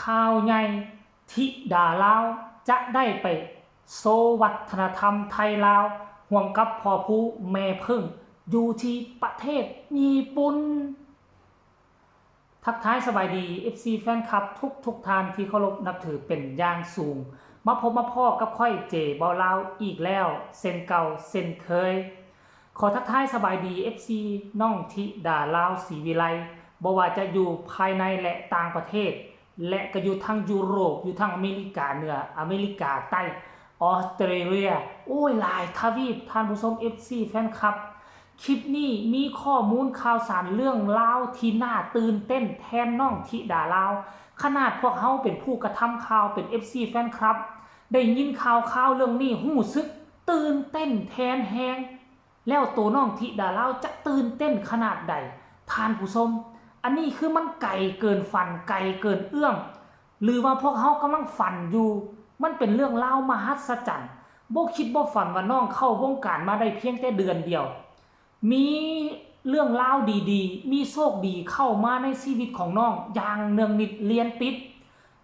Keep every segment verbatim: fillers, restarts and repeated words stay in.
ข่าวใหญ่ ธิดาลาวจะได้ไปโชว์วัฒนธรรมไทยลาว ร่วมกับพ่อภูแม่เพิ่ง อยู่ที่ประเทศญี่ปุ่น ทักทายสบายดี เอฟซี แฟนคลับทุกทุกท่านที่เคารพนับถือเป็นอย่างสูง มาพบมาพ้อกับข้อยเจบ่าวลาวอีกแล้ว เช่นเก่าเช่นเคย ขอทักทายสบายดี เอฟซี น้องธิดาลาวศรีวิไล บ่ว่าจะอยู่ภายในและต่างประเทศ และก็อยู่ทั้งยุโรป อยู่ทั้งอเมริกาเหนือ อเมริกาใต้ ออสเตรเลีย โอ้ย หลายทวีป ท่านผู้ชม เอฟซี แฟนคลับ คลิปนี้มีข้อมูลข่าวสารเรื่องราวที่น่าตื่นเต้นแทนน้องธิดาลาว ขนาดพวกเฮาเป็นผู้กระทำข่าว เป็น เอฟซี แฟนคลับ ได้ยินข่าวข่าวเรื่องนี้รู้สึกตื่นเต้นแทนแฮง แล้วตัวน้องธิดาลาวจะตื่นเต้นขนาดใด ท่านผู้ชม อันนี้คือมันไกลเกินฝัน ไกลเกินเอื้อม หรือว่าพวกเฮากำลังฝันอยู่ มันเป็นเรื่องราวมหัศจรรย์ บ่คิดบ่ฝันว่าน้องเข้าวงการมาได้เพียงแต่เดือนเดียว มีเรื่องราวดีๆ มีโชคดีเข้ามาในชีวิตของน้องอย่างเนืองนิดเรียนติด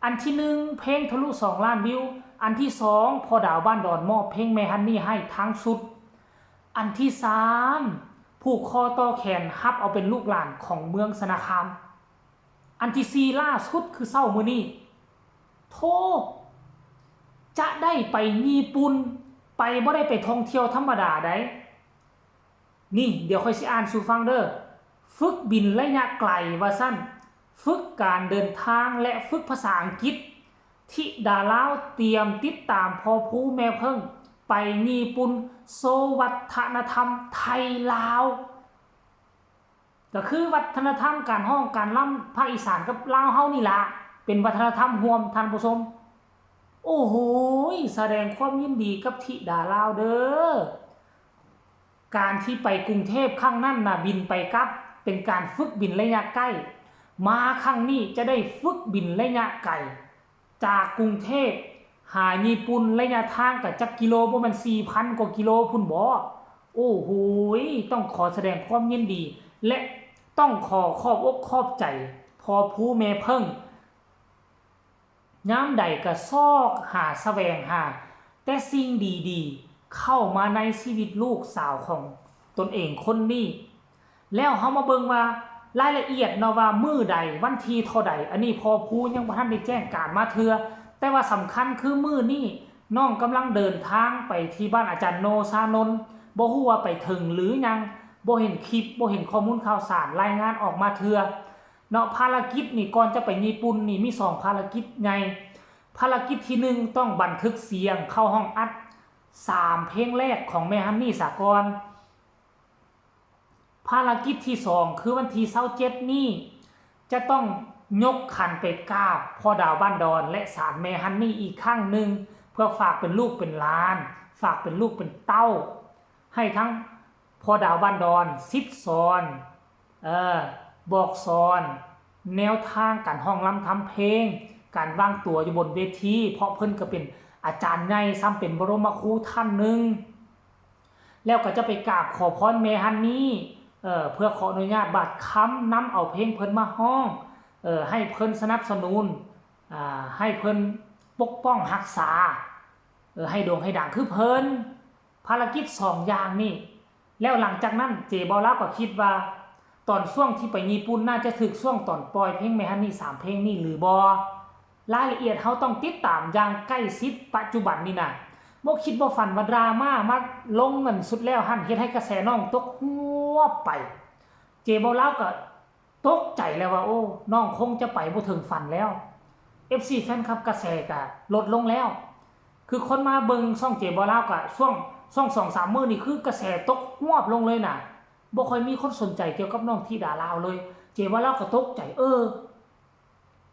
อันที่หนึ่ง เพลงทะลุสองล้านวิว อันที่สอง พ่อดาวบ้านดอนมอบเพลงแม่ฮันนี่ให้ทั้งชุด อันที่สาม ผูกคอต่อแขนฮับเอาเป็นลูกหลานของเมืองชนะคาม อันที่สี่ ล่าสุดคือเช้ามื้อนี้ โธ่ จะได้ไปญี่ปุ่น ไปบ่ได้ไปท่องเที่ยวธรรมดาใด นี่ เดี๋ยวข้อยสิอ่านสู่ฟังเด้อ ฝึกบินระยะไกลว่าซั่น ฝึกการเดินทางและฝึกภาษาอังกฤษ ธิดาลาวเตรียมติดตามพ่อภูแม่เพิ่ง ไปญี่ปุ่น โชว์วัฒนธรรมไทยลาว ก็คือวัฒนธรรมการฮ้องการรำภาคอีสานกับลาวเฮานี่ล่ะ เป็นวัฒนธรรมร่วม ท่านผู้ชม โอ้โหย แสดงความยินดีกับธิดาลาวเด้อ การที่ไปกรุงเทพครั้งนั้นน่ะ บินไปกลับ เป็นการฝึกบินระยะใกล้ มาครั้งนี้จะได้ฝึกบินระยะไกล จากกรุงเทพหาญี่ปุ่น ระยะทางก็จักกิโล บ่แม่นสี่พันกว่ากิโลพุ้นบ่ โอ้โหย ต้องขอแสดงความยินดี และต้องขอขอบอกขอบใจพ่อภูแม่เพิ่ง ยามใดก็ซอกหาแสวงหาแต่สิ่งดีๆ เข้ามาในชีวิตลูกสาวของตนเองคนนี้ แล้วเฮามาเบิ่งว่ารายละเอียดเนาะ ว่ามื้อใดวันที่เท่าใด อันนี้พ่อภูยังบ่ทันได้แจ้งการมาเทื่อ แต่ว่าสำคัญคือมื้อนี้น้องกำลังเดินทางไปที่บ้านอาจารย์โนชานนท์ บ่ฮู้ว่าไปถึงหรือยัง บ่เห็นคลิป บ่เห็นข้อมูลข่าวสารรายงานออกมาเทื่อ เนาะ ภารกิจนี่ก่อนจะไปญี่ปุ่นนี่มีสองภารกิจใหญ่ ภารกิจที่หนึ่งต้องบันทึกเสียงเข้าห้องอัดสามเพลงแรกของแม่ฮันนี่สากล ภารกิจที่สองคือวันที่ซาวเจ็ดนี้ จะต้องยกขันไปกราบพ่อดาวบ้านดอนและศาลแม่ฮันนี่อีกครั้งหนึ่ง เพื่อฝากเป็นลูกเป็นหลาน ฝากเป็นลูกเป็นเต้า ให้ทั้งพ่อดาวบ้านดอนสิทธิ์สอน เออ บอกสอน แนวทางการฮ้องรำทำเพลง การวางตัวอยู่บนเวที เพราะเพิ่นก็เป็นอาจารย์ใหญ่ ซ้ำเป็นบรมครูท่านหนึ่ง แล้วก็จะไปกราบขอพรแม่ฮันนี่ เออ เพื่อขออนุญาตบาดคำนำเอาเพลงเพิ่นมาฮ้อง เออ ให้เพิ่นสนับสนุน อ่า ให้เพิ่นปกป้องรักษา เออ ให้โด่งให้ดังคือเพิ่น ภารกิจสองอย่างนี่ แล้วหลังจากนั้นเจบ่าวลาวก็คิดว่า ตอนช่วงที่ไปญี่ปุ่นน่าจะถืกช่วงตอนปล่อยเพลงแม่ฮันนี่สามเพลงนี่หรือบ่ รายละเอียดเฮาต้องติดตามอย่างใกล้ชิดปัจจุบันนี่นะ บ่คิดบ่ฝันว่าดราม่ามาลงเงินสุดแล้วหั่น เฮ็ดให้กระแสน้องตกฮวบไป เจบ่าวลาวก็ตกใจแล้วว่า โอ้ น้องคงจะไปบ่ถึงฝันแล้ว เอฟซี แฟนคลับกระแสก็ลดลงแล้ว คือคนมาเบิ่งช่องเจบ่าวลาวก็ช่วง ช่วงสองสามมื้อนี่คือกระแสตกฮวบลงเลยน่ะ บ่ค่อยมีคนสนใจเกี่ยวกับน้องธิดาลาวเลย เจบ่าวลาวก็ตกใจ เออ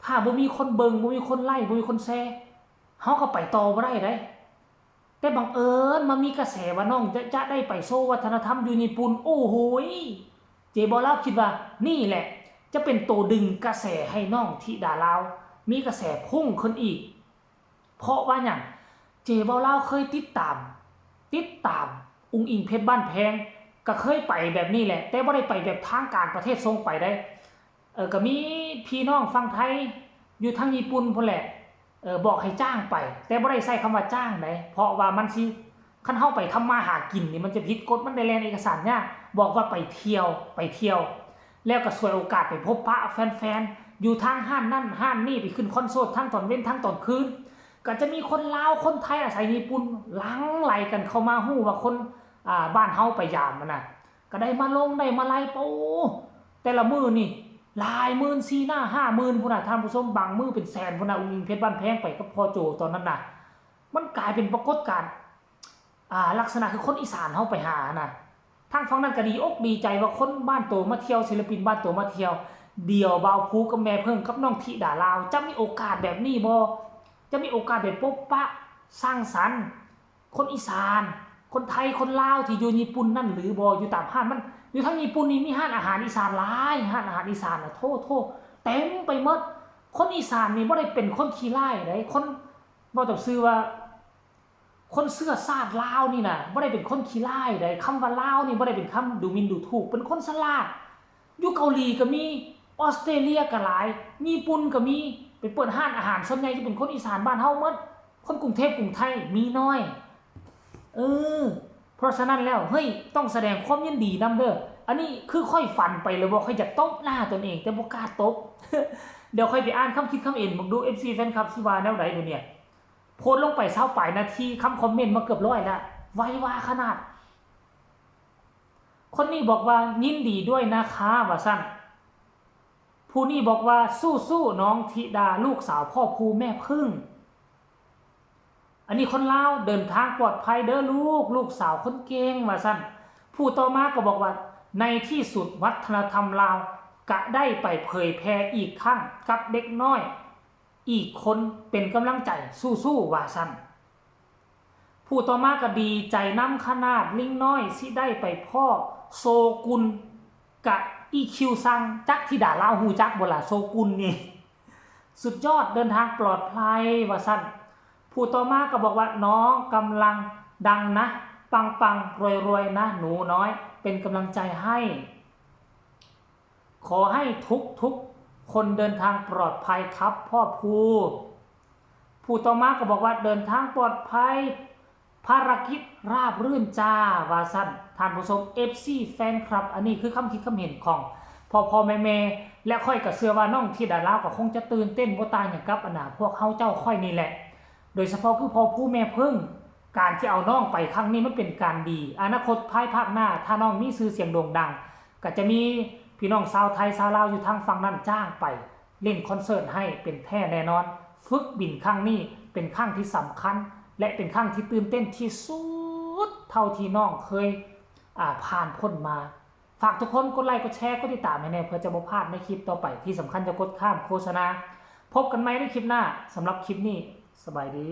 ถ้าบ่มีคนเบิ่ง บ่มีคนไลค์ บ่มีคนแชร์ เฮาก็ไปต่อบ่ได้เด้ แต่บังเอิญมามีกระแสว่าน้องจะ จะได้ไปโชว์วัฒนธรรมอยู่ญี่ปุ่น โอ้โหย เจบ่าวลาวคิดว่านี่แหละ จะเป็นตัวดึงกระแสให้น้องธิดาลาว มีกระแสพุ่งขึ้นอีก เพราะว่าหยัง เจบ่าวลาวเคยติดตาม ติดตามอุ๋งอิ๋งเพชรบ้านแพง ก็เคยไปแบบนี้แหละ แต่บ่ได้ไปแบบทางการประเทศส่งไปได้ เออ ก็มีพี่น้องฝั่งไทย อยู่ทางญี่ปุ่นพุ้นแหละ เออ บอกให้จ้างไป แต่บ่ได้ใช้คำว่าจ้างได เพราะว่ามันสิ คันเฮาไปทำมาหากินนี่มันจะผิดกฎ มันได้แล่นเอกสารยาก บอกว่าไปเที่ยว ไปเที่ยว แล้วก็ฉวยโอกาสไปพบปะแฟนๆ อยู่ทางห้านนั่นห้านนี่ ไปขึ้นคอนเสิร์ตทางตอนเว็นทางตอนคืน ก็จะมีคนลาวคนไทยอาศัยญี่ปุ่นหลั่งไหลกันเข้ามาฮู้ว่าคน อ่า บ้านเฮาไปยามหั้นนะ ก็ได้มาลงได้มาไล่ โอ้ แต่ละมื้อนี่หลายหมื่น สี่หน้าห้าหมื่นพุ้นน่ะท่านผู้ชม บางมื้อเป็นแสนพุ้นน่ะ อุ๋งอิ๋งเพชรบ้านแพงไปกับพ่อโจตอนนั้นน่ะ มันกลายเป็นปรากฏการณ์ อ่า ลักษณะคือคนอีสานเฮาไปหานะ ทางฝั่งนั้นก็ดีอกดีใจว่าคนบ้านโตมาเที่ยว ศิลปินบ้านโตมาเที่ยว เดี๋ยวบ่าวภูกับแม่เพิ่งกับน้องธิดาลาว จะมีโอกาสแบบนี้บ่ จะมีโอกาสได้พบปะสังสรรค์ คนอีสาน คนไทย คนลาวที่อยู่ญี่ปุ่นนั่นหรือบ่ อยู่ตามห้านมัน อยู่ทางญี่ปุ่นนี่มีห้านอาหารอีสานหลาย ห้านอาหารอีสานน่ะ โถ โถ เต็มไปหมด คนอีสานนี่บ่ได้เป็นคนขี้ร้ายได คน เว้าตามซื่อว่า คนเชื้อชาติลาวนี่น่ะ บ่ได้เป็นคนขี้ร้ายได คำว่าลาวนี่บ่ได้เป็นคำดูหมิ่นดูถูก เป็นคนฉลาด อยู่เกาหลีก็มี ออสเตรเลียก็หลาย ญี่ปุ่นก็มี ไปเปิดห้านอาหาร ส่วนใหญ่จะเป็นคนอีสานบ้านเฮาหมด คนกรุงเทพกรุงไทยมีน้อย เออ เพราะฉะนั้นแล้ว เฮ้ย ต้องแสดงความยินดีนำเด้อ อันนี้คือข้อยฝันไปแล้วบ่ ข้อยอยากตบหน้าตนเอง แต่บ่กล้าตบ เดี๋ยวข้อยไปอ่านคำคิดคำเห็นเบิ่งดู เอฟซี แฟนคลับสิว่าแนวใดดูเนี่ย โพสต์ลงไปซาวปลายนาที คำคอมเมนต์มาเกือบร้อยแล้ว ไววาขนาด คนนี้บอกว่ายินดีด้วยนะคะ ว่าซั่น ผู้นี้บอกว่าสู้ๆ น้องธิดา ลูกสาวพ่อภูแม่เพิ่ง อันนี้คนลาว เดินทางปลอดภัยเด้อลูก ลูกสาวคนเก่ง ว่าซั่น ผู้ต่อมาก็บอกว่าในที่สุดวัฒนธรรมลาวก็ได้ไปเผยแพร่อีกครั้งกับเด็กน้อย อีกคนเป็นกำลังใจสู้ๆ ว่าซั่น ผู้ต่อมาก็ดีใจนำขนาด ลิงน้อยสิได้ไปพ้อโซกุนกะอีคิวซัง จักธิดาลาวฮู้จักบ่ล่ะ โซกุนนี่ สุดยอด เดินทางปลอดภัย ว่าซั่น ผู้ต่อมาก็บอกว่าน้องกำลังดังนะ ปังๆ รวยๆ นะหนูน้อย เป็นกำลังใจให้ ขอให้ทุกๆ คนเดินทางปลอดภัยครับพ่อภู ผู้ต่อมาก็บอกว่าเดินทางปลอดภัย ภารกิจราบรื่นจ้า ว่าซั่น ท่านผู้ชม เอฟซี แฟนคลับ อันนี้คือคำคิดคำเห็นของพ่อๆ แม่ๆ และข้อยก็เชื่อว่าน้องธิดาลาวก็คงจะตื่นเต้นบ่ต่างหยังกับอันน่ะพวกเฮาเจ้าข้อยนี่แหละ โดยเฉพาะคือพ่อภูแม่เพิ่ง การที่เอาน้องไปครั้งนี้มันเป็นการดี อนาคตภายภาคหน้า ถ้าน้องมีชื่อเสียงโด่งดัง ก็จะมีพี่น้องชาวไทยชาวลาวอยู่ทางฝั่งนั้นจ้างไปเล่นคอนเสิร์ตให้เป็นแท้แน่นอน ฝึกบินครั้งนี้เป็นครั้งที่สำคัญ และเป็นครั้งที่ตื่นเต้นที่สุดเท่าที่น้องเคย อ่า ผ่านพ้นมา ฝากทุกคนกดไลค์ กดแชร์ กดติดตามให้แน่ เพื่อจะบ่พลาดในคลิปต่อไป ที่สำคัญอย่ากดข้ามโฆษณา พบกันใหม่ในคลิปหน้า สำหรับคลิปนี้ สบายดี